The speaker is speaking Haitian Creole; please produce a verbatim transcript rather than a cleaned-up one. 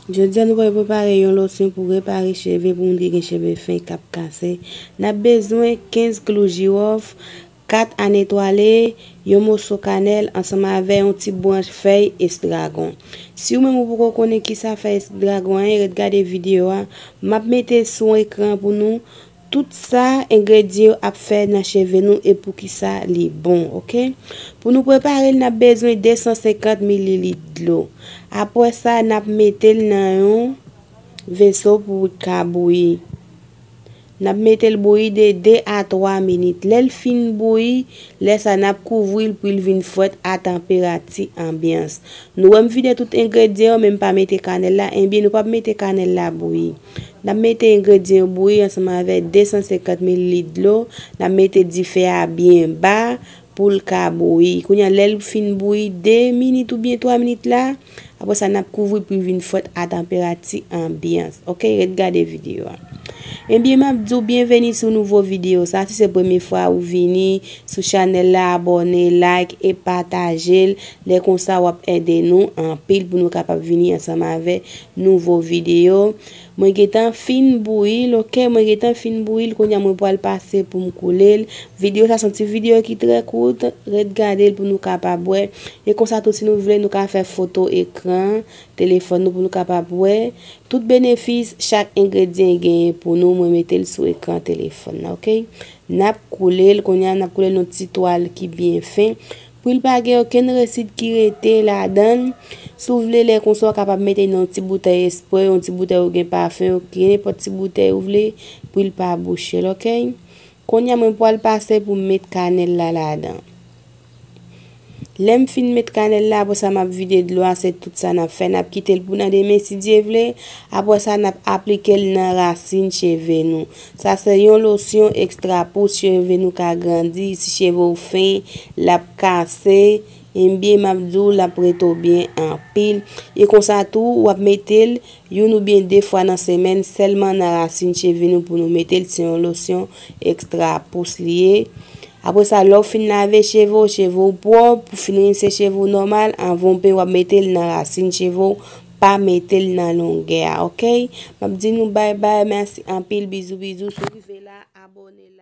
Jodi a, nou pral prepare yon losyon pou repare cheve pou moun ki gen cheve fen k ap kase. N ap bezwen kenz klou jiwòf, kat ane twale, yon moso kanèl ansanm avè yon ti branch fèy esdragon. Si ou menm ou poko konnen kisa fèy esdragon an ye, ret gade videyo a. M ap mete sou ekran pou nou tout sa engredyan yo ap fè nan cheve nou e poukisa li bon, oke? Pou nou prepare l, n ap bezwen de san senkant mililit dlo. Apre sa, n ap mete l nan yon veso pou l ka bouyi. N ap mete l bouyi de de a twa minit. Lè l fin bouyi, lè sa n ap kouvri l pou l vin frèt a tanperati anbyans. Nou wè m vide tout engredyan yo, men m pa mete kanèl la. Ebyen, nou p ap mete kanèl la bouyi. N ap mete engredyan yo bouyi ansanm avè de san senkant mililit dlo. N ap mete dife a byen ba pou l ka bouyi. Kounye a, lè l fin bouyi de minit oubyen twa minit la, apre sa, n ap kouvri pou l vin frèt a tanperati anbyans. Oke, ret gade videyo a. Ebyen, m ap di w byenveni sou nouvo videyo sa. Si se premye fwa ou vini sou chanèl la, abòne, like e pataje l. Lè konsa, w ap ede nou anpil pou nou kapab vini ansanm avè nouvo videyo. Mwen gentan fin bouyi l, oke? Mwen gentan fin bouyi l. Kounye a, mwen pral pase pou m koule l. Videyo sa se yon ti videyo ki trè kout. Ret gade l pou nou kapab wè. E konsa tou, si nou vle, nou ka fè foto ekran telefòn nou pou nou kapab wè tout benefis chak engredyan genyen pou nou. Mwen mete l sou ekran telefòn nan, oke? N ap koule l, kounye a, n ap koule l nan ti twal ki byen fen. Pou l pa gen okenn resid ki rete ladan l, si w vle, lè konsa, w kapab mete l nan yon ti boutèy espre, yon ti boutèy ou gen pafen, oke, nenpòt ti boutèy ou vle, pou l pa bouche l, oke? Kounye a, mwen pral pase pou m met kanèl la ladan. Lè m fin met kanèl la, apre sa, m ap vide dlo a, se tout sa n ap fè. N ap kite l pou nan demen, si Dye vle. Apre sa, n ap aplike l nan rasin cheve nou. Sa se yon losyon ekstra pou cheve nou ka grandi. Si cheve w fen, l ap kase, ebyen, m ap di w, l ap rete w byen anpil. E konsa tou, w ap mete l youn oubyen de fwa nan semèn sèlman nan rasin cheve nou pou nou mete l. Se yon losyon ekstra pous li ye. Apre sa, lè w fin lave cheve w, cheve w pwòp, ou fin rense cheve w nòmal, anvan w penyen, w ap mete l nan rasin cheve w, pa mete l nan longè a, oke? M ap di nou bay bay, mèsi anpil, bizou bizou, si w rive la, abòne.